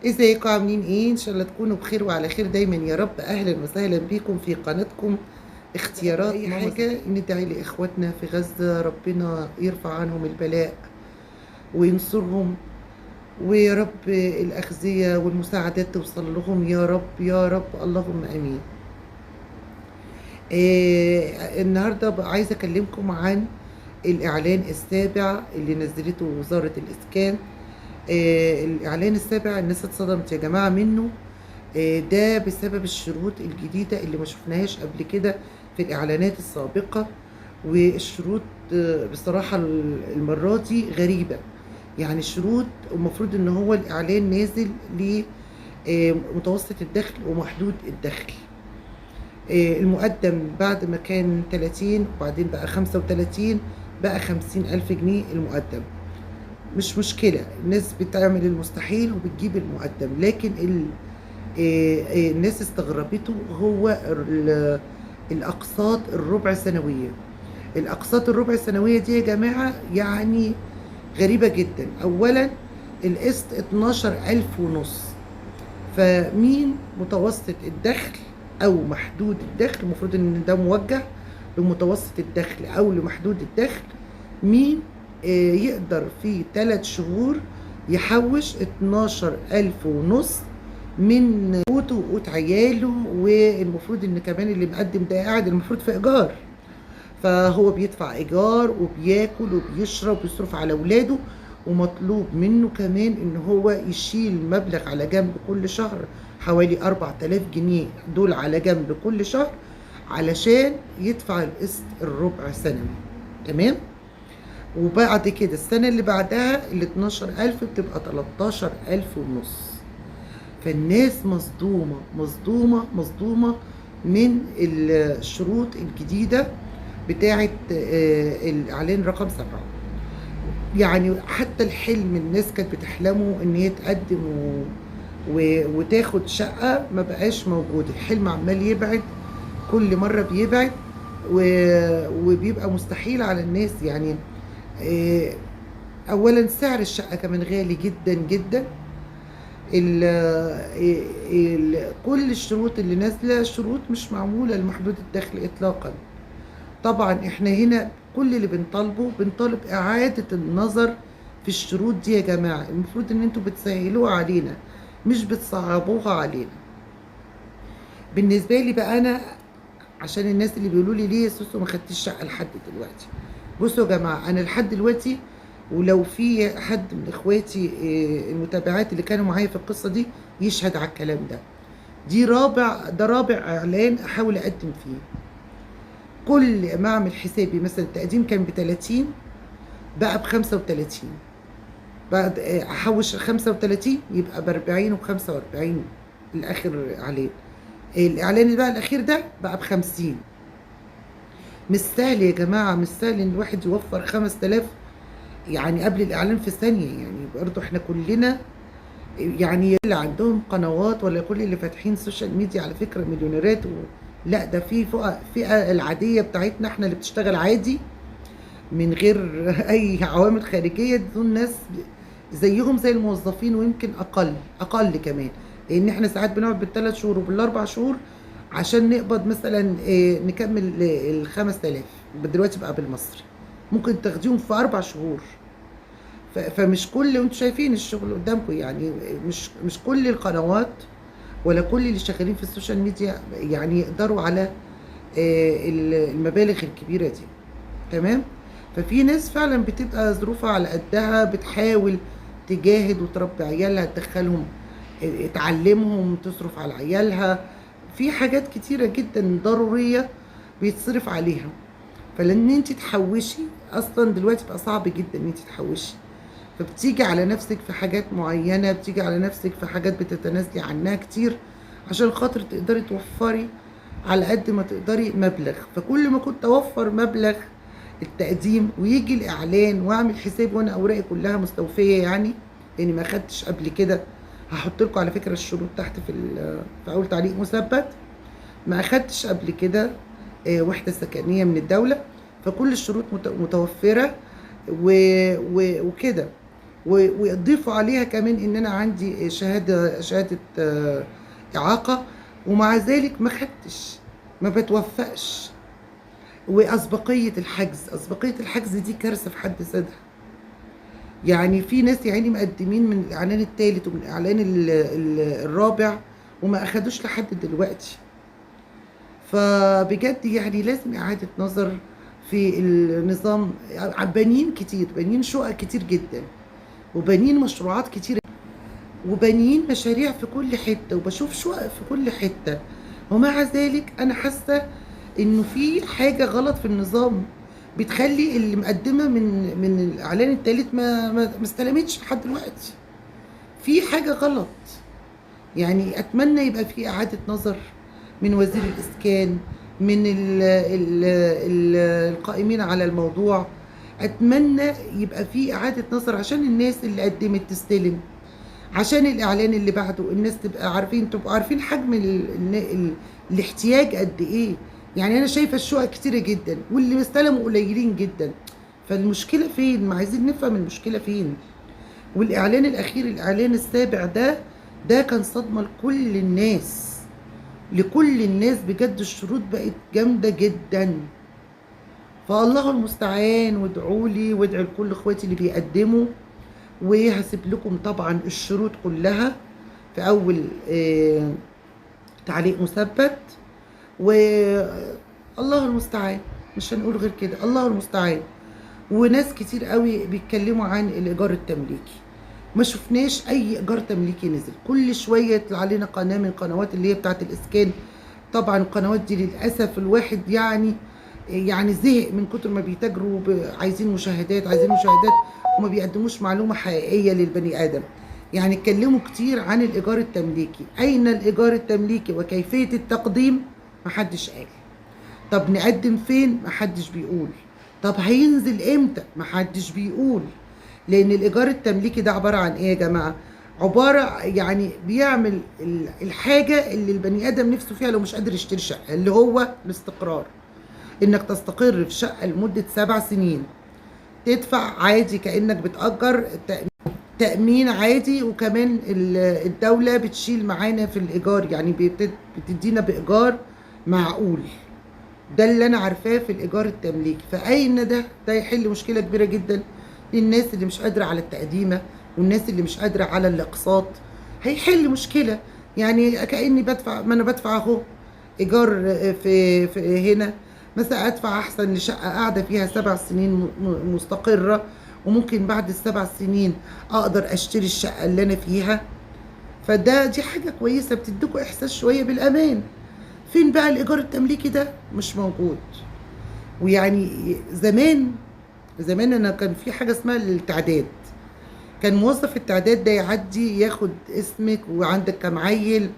ازيكم؟ عاملين ايه؟ ان شاء الله تكونوا بخير وعلى خير دايما يا رب. اهلا وسهلا بيكم في قناتكم اختيارات اي ماما حاجة. زكية. ندعي لاخواتنا في غزة ربنا يرفع عنهم البلاء وينصرهم، ويا رب الأغذية والمساعدات توصل لهم يا رب يا رب، اللهم امين. النهارده بقى عايزه اكلمكم عن الاعلان السابع اللي نزلته وزارة الاسكان. الاعلان السابع الناس اتصدمت يا جماعة منه، ده بسبب الشروط الجديدة اللي ما شفناهاش قبل كده في الاعلانات السابقة. والشروط بصراحة المرة دي غريبة، يعني الشروط المفروض ان هو الاعلان نازل ل متوسط الدخل ومحدود الدخل. المقدم بعد ما كان 30 وبعدين بقى 35، بقى 50,000 جنيه المقدم. مش مشكلة، الناس بتعمل المستحيل وبتجيب المقدم، لكن الناس استغربته هو الأقساط الربع سنوية. الأقساط الربع سنوية دي يا جماعة غريبة جدا. أولا القسط اتناشر ألف ونص، فمين متوسط الدخل أو محدود الدخل؟ المفروض إن ده موجه لمتوسط الدخل أو لمحدود الدخل. مين يقدر في 3 شهور يحوش اتناشر ألف ونص من قوته وقوت عياله؟ والمفروض إن كمان اللي مقدم ده قاعد المفروض في إيجار، فهو بيدفع إيجار وبياكل وبيشرب وبيصرف على ولاده، ومطلوب منه كمان إن هو يشيل مبلغ على جنب كل شهر حوالي 4000 جنيه دول على جنب كل شهر علشان يدفع القسط الربع سنوي. تمام؟ وبعد كده السنة اللي بعدها ال 12000 بتبقى تلتاشر ألف ونص. فالناس مصدومة مصدومة مصدومة من الشروط الجديدة بتاعة الإعلان رقم 7. حتى الحلم الناس كانت بتحلمه إن هي تقدم وتاخد شقة ما بقاش موجود. الحلم عمال يبعد، كل مرة بيبعد وبيبقى مستحيل على الناس. أولا سعر الشقة كمان غالي جدا جدا. كل الشروط اللي نازلة شروط مش معمولة لمحدود الدخل إطلاقا. طبعا احنا هنا كل اللي بنطالبه بنطالب إعادة النظر في الشروط دي يا جماعة. المفروض ان انتوا بتسهلوها علينا مش بتصعبوها علينا. بالنسبة لي بقى انا، عشان الناس اللي بيقولوا لي ليه يا سوسو ما خدتيش شقة لحد دلوقتي، بصوا يا جماعة انا لحد دلوقتي، ولو في حد من اخواتي، المتابعات اللي كانوا معايا في القصة دي يشهد على الكلام ده، ده رابع اعلان احاول اقدم فيه. كل ما اعمل حسابي مثلا التقديم كان بتلاتين بقى بخمسة وتلاتين، بعد، احوش خمسة وتلاتين يبقى بأربعين وخمسة وأربعين الاخر اعلان. الاعلان اللي بقى الاخير ده بقى ب50. مش سهل يا جماعة، مش سهل ان الواحد يوفر 5000 قبل الاعلان في ثانية. برضو احنا كلنا اللي عندهم قنوات ولا كل اللي فاتحين سوشيال ميديا على فكرة مليونيرات لا، ده في فئة العادية بتاعتنا احنا اللي بتشتغل عادي من غير اي عوامل خارجية، دول ناس زيهم زي الموظفين ويمكن اقل كمان، لان احنا ساعات بنقعد بالثلاث شهور وبالاربع شهور عشان نقبض مثلا، نكمل ال 5000. دلوقتي بقى بالمصري ممكن تاخديهم في 4 شهور. فمش كل، وانتوا شايفين الشغل قدامكم، مش كل القنوات ولا كل اللي شغالين في السوشيال ميديا يقدروا على المبالغ الكبيرة دي. تمام؟ ففي ناس فعلا بتبقى ظروفها على قدها، بتحاول تجاهد وتربي عيالها، تدخلهم، تعلمهم، تصرف على عيالها، في حاجات كتيرة جدا ضرورية بيتصرف عليها. فلان انت تحوشي اصلا دلوقتي بقى صعب جدا ان انت تحوشي، فبتيجي على نفسك في حاجات معينة، بتيجي على نفسك في حاجات بتتنازلي عنها كتير عشان خاطر تقدري توفري على قد ما تقدري مبلغ. فكل ما كنت اوفر مبلغ التقديم ويجي الاعلان واعمل حساب وانا اوراقي كلها مستوفية، لاني ما خدتش قبل كده، هحط لكم على فكرة الشروط تحت في اول تعليق مثبت، ما اخدتش قبل كده، وحدة سكنية من الدولة، فكل الشروط متوفرة وكده. ويضيفوا عليها كمان ان انا عندي شهادة اعاقة، ومع ذلك ما خدتش، ما بتوفقش. واسبقية الحجز، اسبقية الحجز دي كارثة في حد ذاتها. يعني في ناس يا عيني مقدمين من الاعلان الثالث ومن الاعلان الرابع وما اخدوش لحد دلوقتي. فبجد يعني لازم اعادة نظر في النظام. بانيين كتير، بانيين شقق كتير جدا، وبانيين مشروعات كتير، وبانيين مشاريع في كل حتة، وبشوف شقق في كل حتة، ومع ذلك انا حاسة انه في حاجة غلط في النظام بتخلي اللي مقدمة من الاعلان الثالث ما استلمتش لحد دلوقتي. في حاجة غلط. يعني اتمنى يبقى في اعادة نظر من وزير الاسكان، من ال ال ال القائمين على الموضوع. اتمنى يبقى في اعادة نظر عشان الناس اللي قدمت تستلم، عشان الاعلان اللي بعده الناس تبقى عارفين، تبقوا عارفين حجم الاحتياج قد ايه. يعني انا شايفه الشقق كتيره جدا واللي استلموا قليلين جدا، فالمشكله فين؟ ما عايزين نفهم المشكله فين. والاعلان الاخير، الاعلان السابع ده كان صدمه لكل الناس، لكل الناس بجد. الشروط بقت جامده جدا، فالله المستعان. وادعوا لي وادعوا لكل اخواتي اللي بيقدموا، وهسيب لكم طبعا الشروط كلها في اول تعليق مثبت. والله المستعان، مش هنقول غير كده، الله المستعان. وناس كتير قوي بيتكلموا عن الايجار التمليكي، ما شفناش اي ايجار تمليكي نزل. كل شويه يطلع لنا قناه من قنوات اللي هي بتاعت الاسكان. طبعا القنوات دي للاسف الواحد يعني زهق من كتر ما بيتاجروا، عايزين مشاهدات، عايزين مشاهدات، وما بيقدموش معلومه حقيقيه للبني ادم. يعني اتكلموا كتير عن الايجار التمليكي، اين الايجار التمليكي وكيفيه التقديم؟ محدش قال. طب نقدم فين؟ محدش بيقول. طب هينزل امتى؟ محدش بيقول. لان الايجار التمليكي ده عباره عن ايه يا جماعه؟ عباره يعني بيعمل الحاجه اللي البني ادم نفسه فيها لو مش قادر يشتري شقه، اللي هو الاستقرار. انك تستقر في شقه لمده 7 سنين، تدفع عادي كانك بتاجر، تامين عادي، وكمان الدوله بتشيل معانا في الايجار، يعني بتدينا بايجار معقول. ده اللي انا عارفاه في الايجار التمليكي. فاين ده؟ ده يحل مشكله كبيره جدا للناس اللي مش قادره على التقديمه والناس اللي مش قادره على الاقساط. هيحل مشكله، يعني كاني بدفع، ما انا بدفع اهو ايجار في هنا مثلا، ادفع احسن لشقه قاعده فيها 7 سنين مستقره، وممكن بعد ال7 سنين اقدر اشتري الشقه اللي انا فيها. فده دي حاجه كويسه، بتديكوا احساس شويه بالامان. فين بقى الايجار التمليكي ده؟ مش موجود. ويعني زمان انا كان في حاجه اسمها التعداد، كان موظف التعداد ده يعدي ياخد اسمك وعندك كام عيل،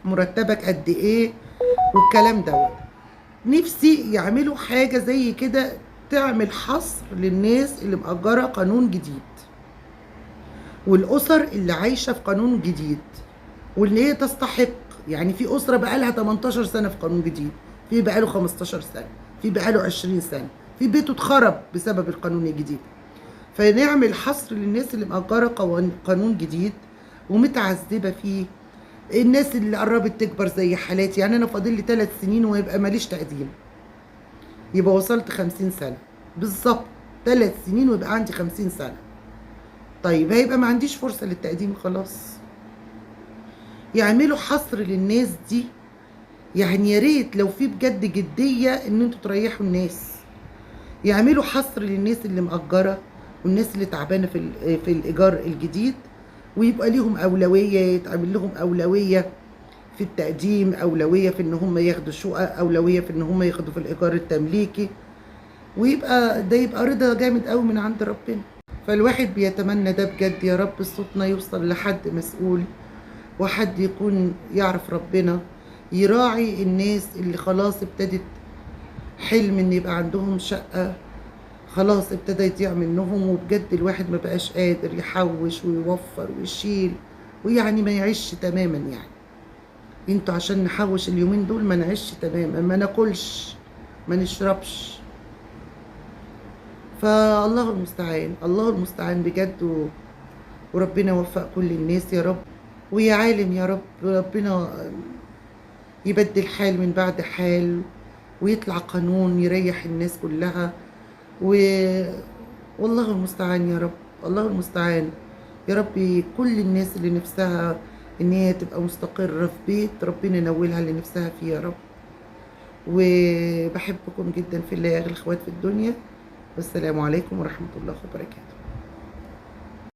مرتبك قد ايه، والكلام دوت. نفسي يعملوا حاجه زي كده، تعمل حصر للناس اللي مأجره قانون جديد، والاسر اللي عايشه في قانون جديد، واللي هي تستحق. يعني في اسره بقالها 18 سنه في قانون جديد، في بقاله 15 سنه، في بقاله 20 سنه، في بيته اتخرب بسبب القانون الجديد. فنعمل حصر للناس اللي مأجره قانون جديد ومتعذبه فيه، الناس اللي قربت تكبر زي حالاتي. يعني انا فاضل لي 3 سنين ويبقى ماليش تقديم، يبقى وصلت 50 سنه بالظبط، 3 سنين ويبقى عندي 50 سنه. طيب هيبقى ما عنديش فرصه للتقديم خلاص. يعملوا حصر للناس دي. يعني يا ريت لو في بجد جديه ان انتوا تريحوا الناس، يعملوا حصر للناس اللي مأجره والناس اللي تعبانه في الايجار الجديد، ويبقى ليهم اولويه، يتعمل لهم اولويه في التقديم، اولويه في ان هم ياخدوا شقق، اولويه في ان هم ياخدوا في الايجار التمليكي، ويبقى ده يبقى رضا جامد قوي من عند ربنا. فالواحد بيتمنى ده بجد، يا رب صوتنا يوصل لحد مسؤول، وحد يكون يعرف ربنا، يراعي الناس اللي خلاص ابتدت حلم ان يبقى عندهم شقة، خلاص ابتدى يضيع منهم. وبجد الواحد ما بقاش قادر يحوش ويوفر ويشيل، ويعني ما يعيش تماما. يعني انتوا عشان نحوش اليومين دول ما نعيش تماما، ما ناكلش، ما نشربش. فالله المستعان، الله المستعان بجد. وربنا يوفق كل الناس يا رب. ويا عالم يا رب ربنا يبدل حال من بعد حال، ويطلع قانون يريح الناس كلها. والله المستعان يا رب، الله المستعان يا رب. كل الناس اللي نفسها ان هي تبقى مستقرة في بيت، ربنا ينولها اللي نفسها فيه يا رب. وبحبكم جدا في الله يا اغلى اخوات في الدنيا، والسلام عليكم ورحمة الله وبركاته.